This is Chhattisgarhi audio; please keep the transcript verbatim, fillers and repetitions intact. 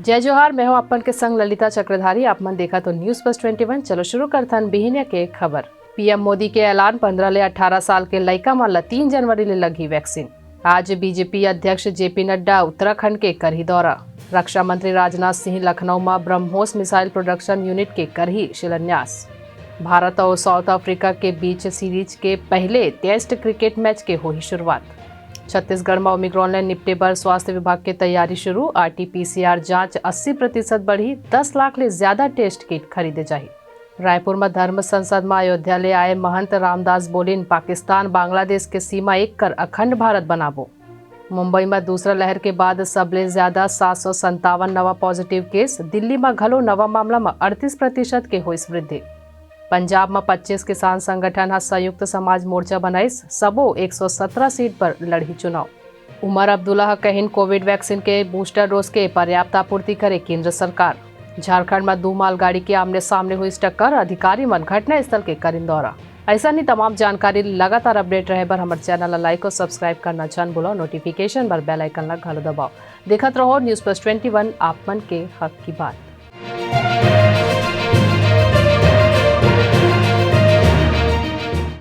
जय जोहार, मैं हूं अपन के संग ललिता चक्रधारी। आप मन देखत हो News Plus Twenty One। चलो शुरू करथन बिहिनिया के खबर। पीएम मोदी के ऐलान, पंद्रह ले अठारह साल के लइका मन ला तीन जनवरी ले लगही वैक्सीन। आज बीजेपी अध्यक्ष जेपी नड्डा उत्तराखंड के करही दौरा। रक्षा मंत्री राजनाथ सिंह लखनऊ म ब्रह्मोस मिसाइल प्रोडक्शन यूनिट के करही शिलान्यास। भारत अउ साउथ अफ्रीका के बीच सीरीज के पहले टेस्ट क्रिकेट मैच के होही शुरुआत। छत्तीसगढ़ म ओमिक्रॉन ले निपटे बर स्वास्थ्य विभाग के तैयारी शुरू। आरटीपीसीआर जांच अस्सी प्रतिशत बढ़ी, दस लाख ले ज्यादा टेस्ट किट खरीदे जाही। रायपुर म धर्म संसद म अयोध्या ले आए महंत रामदास बोलिन, पाकिस्तान बांग्लादेश के सीमा एक कर अखंड भारत बनाबो। मुंबई म दूसरा लहर के बाद सबले ज्यादा सात सौ संतावन नवा पॉजिटिव केस, दिल्ली म घलो नवा मामला म अड़तीस प्रतिशत के होइस वृद्धि। पंजाब म पच्चीस किसान संगठन ह संयुक्त समाज मोर्चा बनाइस, सबो एक सौ सत्रह सीट पर लड़ही चुनाव। उमर अब्दुल्ला ह कहिन, कोविड वैक्सीन के बूस्टर डोज के पर्याप्त आपूर्ति करे केंद्र सरकार। झारखंड म दू मालगाड़ी के आमने सामने होइस टक्कर, अधिकारी मन घटनास्थल के करिन दौरा। अइसन ही तमाम जानकारी लगातार अपडेट रहे बर हमर चैनल ला लाइक और सब्सक्राइब करना झन भूलव, नोटिफिकेशन बर बेल आइकन ला घलो दबाव। देखत रहो News Plus Twenty One, आप मन के हक की बात।